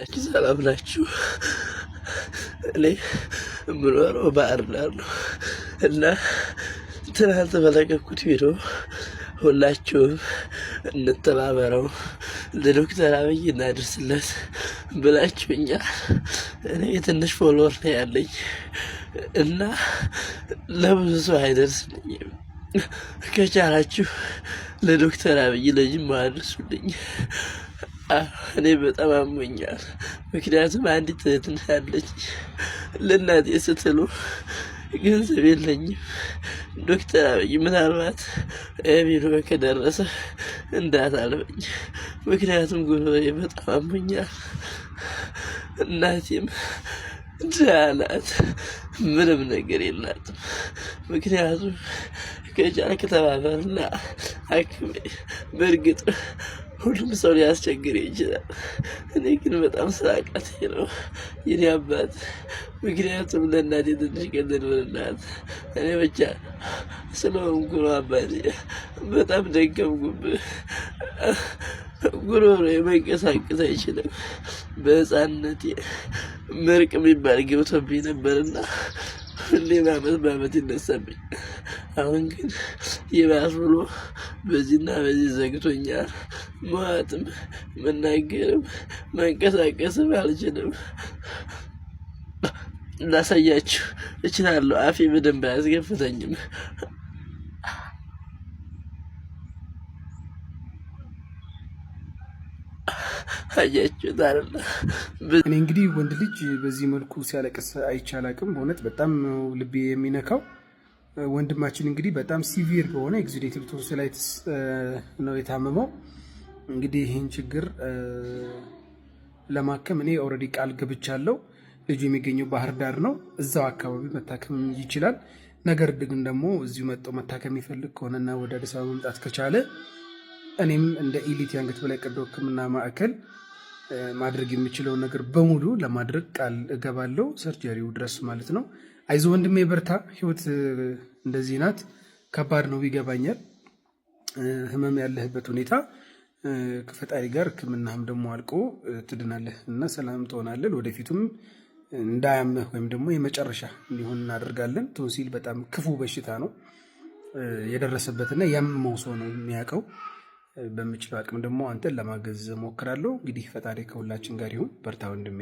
ሰላም ናችሁ? እኔ የምኖረው ባህር ዳር ነው እና ትናንት በለቀኩት ቪዲዮ ሁላችሁም እንተባበረው ለዶክተር አብይ እናድርስለት ብላችሁኛል። እኔ ትንሽ follower ነው ያለኝ እና ለብዙ ሰው አይደርስልኝም። ከቻላችሁ ለዶክተር አብይ ለጅማ አድርሱልኝ። እኔ በጣም አሞኛል። ምክንያቱም አንዲት እህት አለች። ለእናቴ ስትሉ ገንዘብ የለኝም። ዶክተር አብይ ምናልባት ቪዲዮ ከደረሰ እንዳታልፈኝ፣ ምክንያቱም ጉሮሮዬ በጣም አሞኛል። እናቴም ድሃ ናት፣ ምንም ነገር የላትም። ምክንያቱም ከቻልክ ተባበርና አክሜ። በእርግጥ ሁሉም ሰው ሊያስቸግር ይችላል። እኔ ግን በጣም ስላቃተኝ ነው የኔ አባት። ምክንያቱም ለእናቴ ትንሽ ቀን ልበልላት እኔ ብቻ ስለሆንኩ ነው አባቴ። በጣም ደከምኩብህ። ጉሮሮዬ መንቀሳቀስ አይችልም። በህፃንነቴ መርቅ የሚባል ገብቶብኝ ነበርና ሁሌ በአመት በአመት ይነሳብኝ። አሁን ግን ይባስ ብሎ በዚህና በዚህ ዘግቶኛል። መዋጥም መናገርም መንቀሳቀስም አልችልም። ላሳያችሁ እችላለሁ። አፌ በደንብ አያስገፍተኝም። አያችሁት አይደለ? እኔ እንግዲህ ወንድ ልጅ በዚህ መልኩ ሲያለቅስ አይቼ አላቅም። በእውነት በጣም ነው ልቤ የሚነካው። ወንድማችን እንግዲህ በጣም severe በሆነ exudative tonsillitis ነው የታመመው። እንግዲህ ይህን ችግር ለማከም እኔ already ቃል ገብቻለሁ። ልጁ የሚገኘው ባህር ዳር ነው። እዛው አካባቢ መታከም ይችላል። ነገር ግን ደግሞ እዚሁ መጥቶ መታከም የሚፈልግ ከሆነና ወደ አዲስ አበባ መምጣት ከቻለ እኔም እንደ ኢሊት የአንገት በላይ ቀዶ ሕክምና ማዕከል ማድረግ የምችለውን ነገር በሙሉ ለማድረግ ቃል እገባለሁ፣ surgery ው ድረስ ማለት ነው። አይዞ ወንድሜ በርታ። ህይወት እንደዚህ ናት። ከባድ ነው ይገባኛል። ህመም ያለህበት ሁኔታ ከፈጣሪ ጋር ሕክምናህም ደግሞ አልቆ ትድናለህ እና ሰላም ትሆናለህ። ወደፊቱም እንዳያምህ ወይም ደግሞ የመጨረሻ እንዲሆን እናደርጋለን። ቶንሲል በጣም ክፉ በሽታ ነው። የደረሰበትና ያመመው ሰው ነው የሚያውቀው። በምችለው አቅም ደግሞ አንተን ለማገዝ እሞክራለሁ። እንግዲህ ፈጣሪ ከሁላችን ጋር ይሁን። በርታ ወንድሜ።